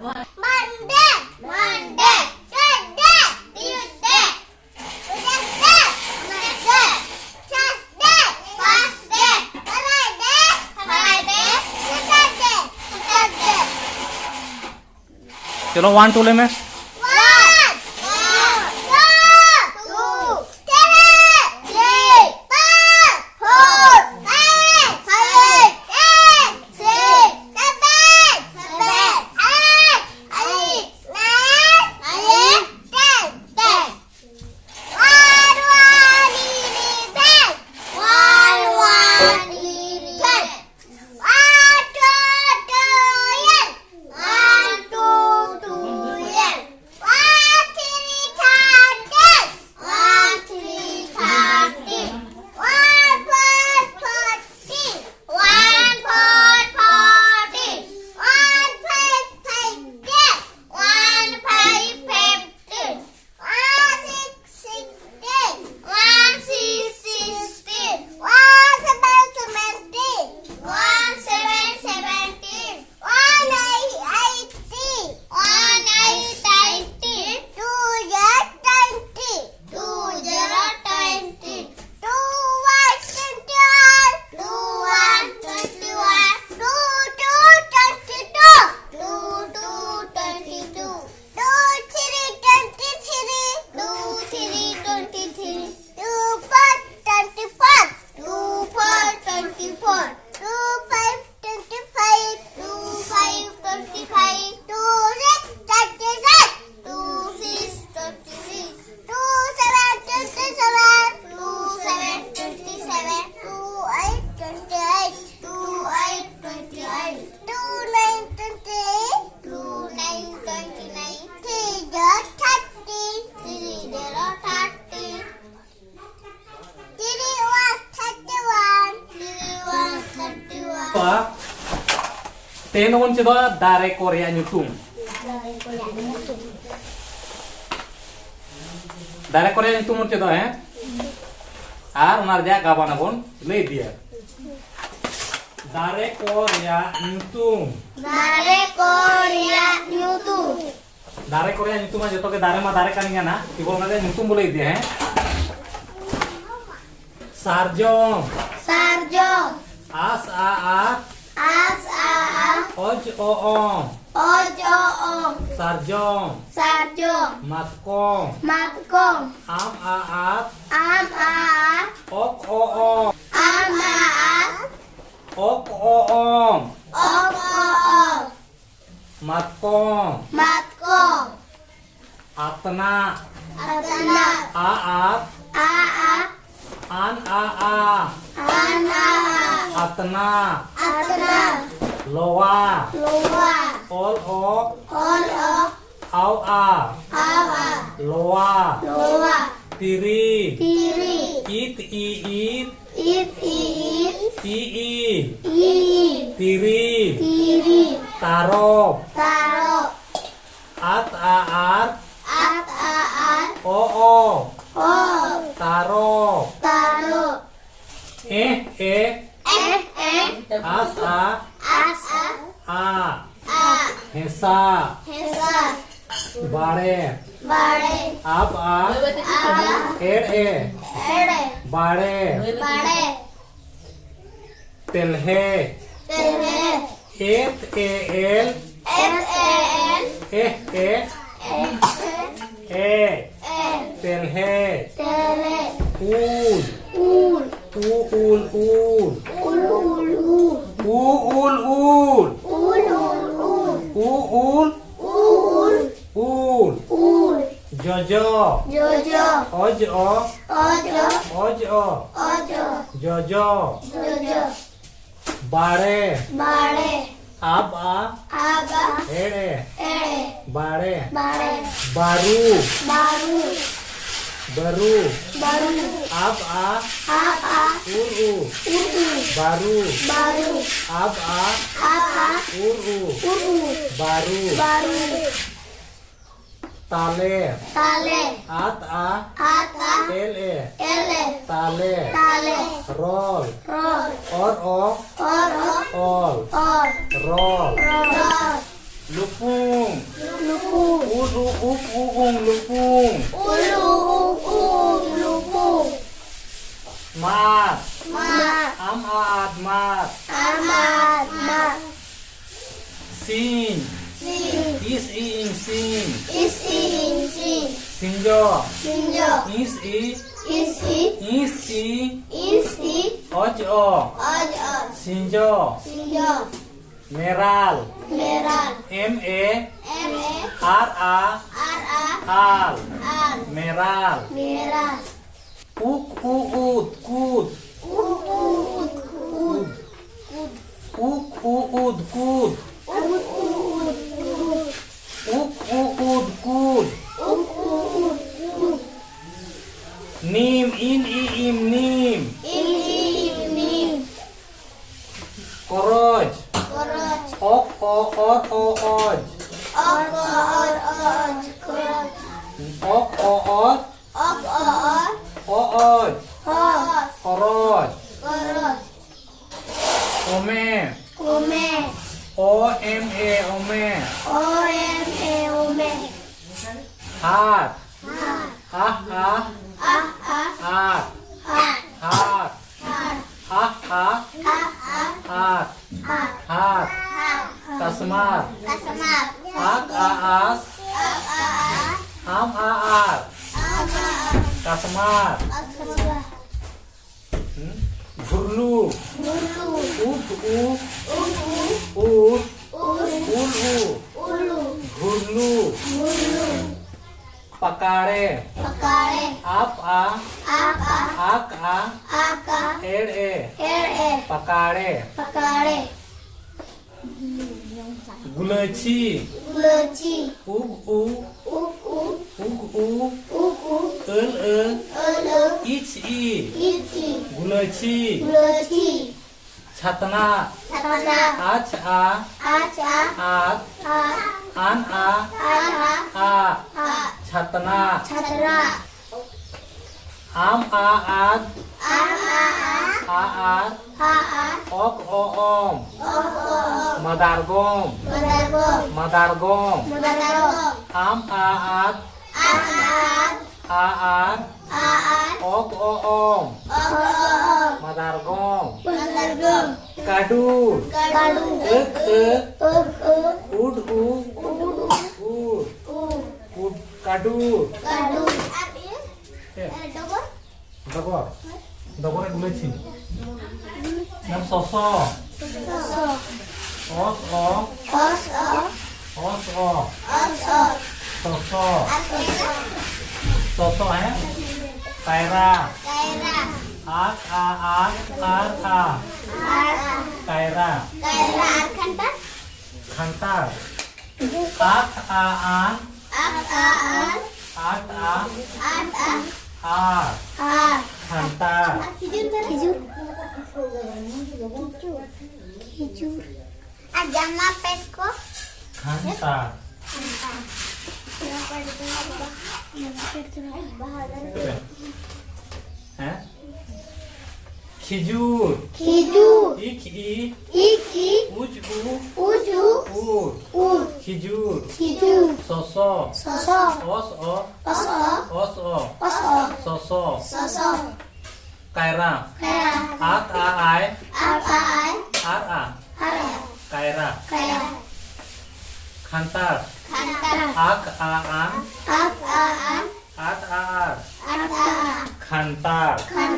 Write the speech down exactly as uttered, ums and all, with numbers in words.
Monday, Monday, Tuesday, Tuesday, Wednesday, Wednesday, Thursday, Thursday, Friday, Friday, Saturday, Saturday. ᱪᱚᱞᱚ, one, two ᱞᱟᱹᱭ ᱢᱮ᱾ One, two, three, four, five, six, seven, seven, eight, eight, nine, nine, ten, ten. One, one, eleven. One, one, eleven. One, two, twelve. One, two, twelve. One, three, thirteen. One, three, thirteen. One, four, fourteen. One, four, fourteen. One, five, fifteen. One, five, fifteen. One, six, sixteen. One, six, sixteen. One, seven, seventeen. One, seven, seventeen. One, eight, eighteen. One, eight, eighteen. Two, zero, twenty. Two, zero, twenty. Two, one, twenty-one. Two, one, twenty-one. Two, two, twenty-two. Two, two, twenty-two. Two, three, twenty-three. Two, three, twenty-three. Two, four, twenty-four. Two, four, twenty-four. Two, five, twenty-five. Two, five, twenty-five. Two, six, twenty-six. Two, six, twenty-six. Two, seven, twenty-seven. Two, seven, twenty-seven. Two, eight, twenty-eight. Two, eight, twenty-eight. Two, nine, twenty-eight. Two, nine, twenty-nine. Three, zero, thirty. Three, zero, thirty. Three, one, thirty-one. Three, one, thirty-one. ᱛᱮᱦᱮᱧ ᱫᱚᱵᱚᱱ ᱪᱮᱫᱚᱜᱼᱟ ᱫᱟᱨᱮ ᱠᱚ ᱨᱮᱭᱟᱜ ᱧᱩᱛᱩᱢ᱾ ᱫᱟᱨᱮ ᱠᱚ ᱨᱮᱭᱟᱜ ᱧᱩᱛᱩᱢ ᱵᱚᱱ ᱪᱮᱫᱚᱜᱼᱟ, ᱦᱮᱸ? ᱟᱨ ᱚᱱᱟ ᱨᱮᱭᱟᱜ ᱜᱟᱵᱟᱱᱟ ᱵᱚᱱ ᱞᱟᱹᱭ ᱤᱫᱤᱭᱟ᱾ ᱫᱟᱨᱮ ᱠᱚ ᱨᱮᱭᱟᱜ ᱧᱩᱛᱩᱢ᱾ ᱫᱟᱨᱮ ᱠᱚ ᱨᱮᱭᱟᱜ ᱫᱟᱨᱮ ᱠᱚᱨᱮᱭᱟᱜ ᱧᱩᱛᱩᱢ ᱢᱟ ᱡᱚᱛᱚ ᱜᱮ ᱫᱟᱨᱮ ᱢᱟ ᱫᱟᱨᱮ ᱠᱟᱱ ᱜᱮᱭᱟ ᱱᱟ᱾ ᱛᱤᱵᱚᱞ ᱚᱱᱟ ᱨᱮᱭᱟᱜ ᱧᱩᱛᱩᱢ ᱵᱚ ᱞᱟᱹᱭ ᱤᱫᱤᱭᱟ, ᱦᱮᱸ? ᱥᱟᱨᱡᱚᱢ᱾ ᱥᱟᱨᱡᱚᱢ᱾ ᱟᱥ ᱟ ᱟᱨ᱾ ᱟᱥ ᱟ ᱟᱨ᱾ ᱚᱡ ᱚ ᱚᱢ᱾ ᱚᱡ ᱚ ᱚᱢ᱾ ᱥᱟᱨᱡᱚᱢ᱾ ᱥᱟᱨᱡᱚᱢ᱾ ᱢᱟᱛᱠᱚᱢ᱾ ᱢᱟᱛᱠᱚᱢ᱾ ᱟᱢ ᱟ ᱟᱛ᱾ ᱟᱢ ᱟ ᱟᱨ᱾ ᱚᱠ ᱚ ᱚᱢ᱾ ᱟᱢ ᱟ ᱟᱨ᱾ ᱚᱠ ᱚ ᱚᱢ᱾ ᱚᱠ ᱚ ᱚᱢ᱾ ᱢᱟᱛᱠᱚᱢ᱾ ᱢᱟᱛᱠᱚᱢ᱾ ᱟᱛᱱᱟ᱾ ᱟᱛᱱᱟ᱾ ᱟ ᱟᱛ᱾ ᱟ ᱟᱛ᱾ ᱟᱱ ᱟ ᱟ᱾ ᱟᱱ ᱟ ᱟ᱾ ᱟᱛᱱᱟ᱾ ᱟᱛᱱᱟ᱾ ᱞᱚᱣᱟ᱾ ᱞᱚᱣᱟ᱾ ᱚᱞ ᱚ᱾ ᱚᱞ ᱚ᱾ ᱟᱣ ᱟ᱾ ᱟᱣ ᱟ᱾ ᱞᱚᱣᱟ᱾ ᱞᱚᱣᱟ᱾ ᱛᱤᱨᱤ᱾ ᱛᱤᱨᱤ᱾ ᱤᱛ ᱤ ᱤᱛ᱾ ᱤᱛ ᱤ ᱤᱛ᱾ ᱤ ᱤ᱾ ᱤ ᱤ᱾ ᱛᱤᱨᱤ᱾ ᱛᱤᱨᱤ᱾ ᱛᱟᱨᱚᱵ᱾ ᱛᱟᱨᱚᱵ᱾ ᱟᱛ ᱟ ᱟᱨ᱾ ᱟᱛ ᱟ ᱟᱨ᱾ ᱚ ᱚ᱾ ᱚ᱾ ᱛᱟᱨᱚᱵ᱾ ᱛᱟᱨᱚᱵ᱾ ᱮᱦ ᱮ᱾ ᱮᱦ ᱮ᱾ ᱟᱥ ᱟ᱾ ᱟᱥ ᱟ᱾ ᱟ᱾ ᱟ᱾ ᱦᱮᱸᱥᱟ᱾ ᱦᱮᱸᱥᱟ᱾ ᱵᱟᱲᱮ᱾ ᱵᱟᱲᱮ᱾ ᱟᱵ ᱟ᱾ ᱟᱵ ᱟ᱾ ᱮᱲ ᱮ᱾ ᱮᱲ ᱮ᱾ ᱵᱟᱲᱮ᱾ ᱵᱟᱲᱮ᱾ ᱛᱮᱞᱦᱮ᱾ ᱛᱮᱞᱦᱮ᱾ ᱮᱛ ᱮ ᱮᱞ᱾ ᱮᱛ ᱮ ᱮᱞ᱾ ᱮᱦ ᱮ᱾ ᱮᱦ ᱮ᱾ ᱮ᱾ ᱮ᱾ ᱛᱮᱞᱦᱮ᱾ ᱛᱮᱞᱦᱮ᱾ ᱩᱞ᱾ ᱩᱞ᱾ ᱩ ᱩᱞ ᱩᱞ᱾ ᱩᱞ ᱩᱞ ᱩᱞ᱾ ᱩ ᱩᱞ ᱩᱞ᱾ ᱩᱞ ᱩᱞ ᱩᱞ᱾ ᱩ ᱩᱞ᱾ ᱩ ᱩᱞ᱾ ᱩᱞ᱾ ᱩᱞ᱾ ᱡᱚᱡᱚ᱾ ᱡᱚᱡᱚ᱾ ᱚᱡ ᱚ᱾ ᱚᱡ ᱚ᱾ ᱚᱡ ᱚ᱾ ᱚᱡ ᱚ᱾ ᱡᱚᱡᱚ᱾ ᱡᱚᱡᱚ᱾ ᱵᱟᱲᱮ᱾ ᱵᱟᱲᱮ᱾ ᱟᱵ ᱟ᱾ ᱟᱵ ᱟ᱾ ᱮᱲᱮ᱾ ᱮᱲᱮ᱾ ᱵᱟᱲᱮ᱾ ᱵᱟᱲᱮ᱾ ᱵᱟᱹᱨᱩ᱾ ᱵᱟᱹᱨᱩ᱾ ᱵᱟᱹᱨᱩ᱾ ᱵᱟᱹᱨᱩ᱾ ᱟᱵ ᱟ᱾ ᱟᱵ ᱟ᱾ ᱩᱨ ᱩ᱾ ᱩᱨ ᱩ᱾ ᱵᱟᱹᱨᱩ᱾ ᱵᱟᱹᱨᱩ᱾ ᱟᱵ ᱟ᱾ ᱟᱵ ᱟ᱾ ᱩᱨ ᱩ᱾ ᱩᱨ ᱩ᱾ ᱵᱟᱹᱨᱩ᱾ ᱵᱟᱹᱨᱩ᱾ ᱛᱟᱞᱮ᱾ ᱛᱟᱞᱮ᱾ ᱟᱛ ᱟ᱾ ᱟᱛ ᱟ᱾ L A. L A. ᱛᱟᱞᱮ᱾ ᱛᱟᱞᱮ᱾ ᱨᱚᱞ᱾ ᱨᱚᱞ᱾ ᱚᱨ ᱚ᱾ ᱚᱨ ᱚ᱾ ᱚᱞ᱾ ᱚᱞ᱾ ᱨᱚᱞ᱾ ᱨᱚᱞ᱾ ᱞᱩᱯᱩᱝ. ᱞᱩᱯᱩᱝ. ᱩᱫ ᱩ ᱩᱠ ᱩ ᱩᱝ ᱞᱩᱯᱩᱝ. ᱩᱞ ᱩ ᱩᱠ ᱩ ᱩᱝ ᱞᱩᱯᱩᱝ. ᱢᱟᱫ. ᱢᱟᱫ. ᱟᱢ ᱟ ᱟᱫ ᱢᱟᱫ. ᱟᱢ ᱟ ᱟᱫ ᱢᱟᱫ. ᱥᱤᱧ. ᱥᱤᱧ. ᱤᱥ ᱤ ᱤᱧ ᱥᱤᱧ. ᱤᱥ ᱤ ᱤᱧ ᱥᱤᱧ. ᱥᱤᱧᱡᱚ. ᱥᱤᱧᱡᱚ. ᱤᱥ ᱤ. ᱤᱥ ᱤ. ᱤᱥ ᱤ. ᱤᱥ ᱤ. ᱚᱡ ᱚ. ᱚᱡ ᱚ. ᱥᱤᱧᱡᱚ. ᱥᱤᱧᱡᱚ. ᱢᱮᱨᱟᱞ. ᱢᱮᱨᱟᱞ. ᱮᱢ ᱮ. ᱮᱢ ᱮ. ᱟᱨ ᱟ. ᱟᱨ ᱟ. ᱟᱞ. ᱟᱞ. ᱢᱮᱨᱟᱞ. ᱢᱮᱨᱟᱞ. ᱩᱠ ᱩ ᱩᱫ ᱠᱩᱫ. ᱩᱠ ᱩ ᱩᱫ ᱠᱩᱫ. ᱩᱠ ᱩ ᱩᱫ ᱠᱩᱫ. ᱩᱠ ᱩ ᱩᱫ ᱠᱩᱫ. ᱩᱠ ᱩ ᱩᱫ ᱠᱩᱫ. ᱩᱠ ᱩ ᱩᱫ ᱠᱩᱫ. ᱱᱤᱢ, ᱤᱱ ᱤ ᱤᱢ, ᱱᱤᱢ. ᱤᱱ ᱤ ᱤᱢ, ᱱᱤᱢ. ᱠᱚᱨᱚᱡ. ᱠᱚᱨᱚᱡ. ᱚᱠ ᱚ ᱚᱨ ᱚ ᱚᱡ. ᱚᱠ ᱚ ᱚᱨ ᱚ ᱚᱡ, ᱠᱚᱨᱚᱡ. ᱚᱠ ᱚ ᱚᱨ. ᱚᱠ ᱚ ᱚᱨ. ᱚ ᱚᱡ. ᱚ ᱚᱡ. ᱠᱚᱨᱚᱡ. ᱠᱚᱨᱚᱡ. ᱚᱢᱮ. ᱚᱢᱮ. ᱚ ᱮᱢ ᱮ, ᱚᱢᱮ. ᱚ ᱮᱢ ᱮ, ᱚᱢᱮ. ᱦᱟᱛ. ᱦᱟᱛ. ᱟᱦ, ᱟᱦ. ᱟᱦ, ᱟᱦ. ᱟᱛ. ᱦᱟᱛ. ᱦᱟᱛ. ᱟᱦ, ᱟᱦ. ᱟᱦ, ᱟᱦ. ᱟᱛ. ᱦᱟᱛ. ᱦᱟᱛ. ᱦᱟᱛ. ᱦᱟᱛ. ᱠᱟᱥᱢᱟᱨ. ᱠᱟᱥᱢᱟᱨ. ᱟᱠ, ᱟ, ᱟᱥ. ᱟᱠ, ᱟ, ᱟᱥ. ᱟᱢ, ᱟ, ᱟᱨ. ᱟᱢ, ᱟ, ᱟᱨ. ᱠᱟᱥᱢᱟᱨ. ᱠᱟᱥᱢᱟᱨ. ᱦᱩᱸ? ᱜᱷᱩᱨᱞᱩ. ᱜᱷᱩᱨᱞᱩ. ᱩᱫ, ᱩ. ᱩᱫ, ᱩ. ᱩᱫ. ᱩᱞ, ᱩ. ᱩᱞ, ᱩ. ᱜᱷᱩᱨᱞᱩ. ᱜᱷᱩᱨᱞᱩ. ᱯᱟᱠᱟᱲᱮ. ᱯᱟᱠᱟᱲᱮ. ᱟᱯ, ᱟ. ᱟᱯ, ᱟ. ᱟᱠ, ᱟ. ᱟᱠ, ᱟ. ᱮᱲ, ᱮ. ᱮᱲ, ᱮ. ᱯᱟᱠᱟᱲᱮ. ᱯᱟᱠᱟᱲᱮ. ᱜᱩᱞᱟᱹᱪᱤ. ᱜᱩᱞᱟᱹᱪᱤ. ᱩᱜ, ᱩ. ᱩᱜ, ᱩ. ᱩᱜ, ᱩ. ᱩᱜ, ᱩ. ᱟᱹᱞ, ᱟᱹ. ᱟᱹᱞ, ᱟᱹ. ᱤᱪ, ᱤ. ᱤᱪ, ᱤ. ᱜᱩᱞᱟᱹᱪᱤ. ᱜᱩᱞᱟᱹᱪᱤ. ᱪᱷᱟᱛᱱᱟ. ᱪᱷᱟᱛᱱᱟ. ᱟᱪ, ᱟ. ᱟᱪ, ᱟ. ᱟᱛ. ᱟᱛ. ᱟᱱ, ᱟ. ᱟᱱ, ᱟ. ᱟᱜ. ᱟᱜ. ᱪᱷᱟᱛᱱᱟ. ᱪᱷᱟᱛᱱᱟ. ᱟᱢ, ᱟ, ᱟᱫ. ᱟᱢ, ᱟ, ᱟᱫ. ᱟ, ᱟᱨ. ᱟ, ᱟᱨ. ᱚᱠ, ᱚ, ᱚᱢ. ᱚᱠ, ᱚ, ᱚᱢ. ᱢᱟᱫᱟᱨᱜᱚᱢ. ᱢᱟᱫᱟᱨᱜᱚᱢ. ᱢᱟᱫᱟᱨᱜᱚᱢ᱾ ᱢᱟᱫᱟᱨᱜᱚᱢ᱾ ᱟᱢ ᱟ ᱟᱫ᱾ ᱟᱢ ᱟ ᱟᱫ᱾ ᱟ ᱟᱨ᱾ ᱟ ᱟᱨ᱾ ᱚᱠ ᱚ ᱚᱢ᱾ ᱚᱠ ᱚ ᱚᱢ᱾ ᱢᱟᱫᱟᱨᱜᱚᱢ᱾ ᱢᱟᱫᱟᱨᱜᱚᱢ᱾ ᱠᱟᱰᱩ᱾ ᱠᱟᱰᱩ᱾ ᱟᱹᱠ ᱟᱹ᱾ ᱟᱹᱠ ᱟᱹ᱾ ᱩᱰ ᱩ᱾ ᱩᱰ ᱩ᱾ ᱩᱨ᱾ ᱩᱨ᱾ ᱩᱰ᱾ ᱠᱟᱰᱩ᱾ ᱠᱟᱰᱩ᱾ ᱟᱨ ᱤᱭᱟᱹ? ᱪᱮᱫ? ᱰᱚᱜᱚᱨ᱾ ᱰᱚᱜᱚᱨ᱾ ᱰᱚᱜᱚᱨ ᱮ ᱜᱩᱞᱟᱹᱪᱷᱤ᱾ ᱱᱟᱢ ᱥᱚᱥᱚ᱾ ᱥᱚᱥᱚ᱾ ᱚᱥ ᱚ᱾ ᱚᱥ ᱚ᱾ ᱚᱥ ᱚ᱾ ᱚᱥ ᱚ᱾ ᱥᱚᱥᱚ᱾ ᱟᱨ ᱥᱚᱥᱚ᱾ ᱥᱚᱥᱚ ᱦᱮᱸ᱾ ᱠᱟᱭᱨᱟ᱾ ᱠᱟᱭᱨᱟ᱾ ᱟᱠ ᱟ ᱟᱠ ᱟᱨ ᱟ᱾ ᱟᱨ ᱟ᱾ ᱠᱟᱭᱨᱟ᱾ ᱠᱟᱭᱨᱟ ᱟᱨ ᱠᱷᱟᱱᱴᱟᱲ᱾ ᱠᱷᱟᱱᱴᱟᱲ᱾ ᱟᱠ ᱟ ᱟᱱ᱾ ᱟᱠ ᱟ ᱟᱱ᱾ ᱟᱴ ᱟ᱾ ᱟᱴ ᱟ᱾ ᱟᱨ᱾ ᱟᱨ᱾ ᱠᱷᱟᱱᱴᱟᱲ᱾ ᱟᱨ ᱠᱷᱤᱡᱩᱨ ᱫᱟᱨᱮ᱾ ᱠᱷᱤᱡᱩᱨ᱾ ᱠᱷᱤᱡᱩᱨ᱾ ᱟᱨ ᱡᱟᱢᱟ ᱯᱮᱱᱴ ᱠᱚ᱾ ᱠᱷᱟᱱᱴᱟᱲ᱾ ᱡᱟᱢᱟ ᱯᱮᱱᱴ ᱫᱚ᱾ ᱦᱮᱸ? ᱠᱷᱤᱡᱩᱨ᱾ ᱠᱷᱤᱡᱩᱨ᱾ ᱤᱠᱷ ᱤ᱾ ᱤᱠᱷ ᱤ᱾ ᱩᱡ ᱩ᱾ ᱩᱡ ᱩ᱾ ᱩᱨ᱾ ᱩᱨ᱾ ᱠᱷᱤᱡᱩᱨ᱾ ᱠᱷᱤᱡᱩᱨ᱾ ᱥᱚᱥᱚ᱾ ᱥᱚᱥᱚ᱾ ᱚᱥ ᱚ᱾ ᱚᱥ ᱚ᱾ ᱚᱥ ᱚ᱾ ᱚᱥ ᱚ᱾ ᱥᱚᱥᱚ᱾ ᱥᱚᱥᱚ᱾ ᱠᱟᱭᱨᱟ᱾ ᱠᱟᱭᱨᱟ᱾ ᱟᱠ ᱟ ᱟᱭ᱾ ᱟᱠ ᱟ ᱟᱭ᱾ ᱟᱨ ᱟ᱾ ᱟᱨ ᱟ᱾ ᱠᱟᱭᱨᱟ᱾ ᱠᱟᱭᱨᱟ᱾ ᱠᱷᱟᱱᱴᱟᱲ᱾ ᱠᱷᱟᱱᱴᱟᱲ᱾ ᱟᱠ ᱟ ᱟᱱ᱾ ᱟᱠ ᱟ ᱟᱱ᱾ ᱟᱴ ᱟ ᱟᱨ᱾ ᱟᱴ ᱟ ᱟᱨ᱾ ᱠᱷᱟᱱᱴᱟᱲ᱾ ᱠᱷᱟᱱᱴᱟᱲ᱾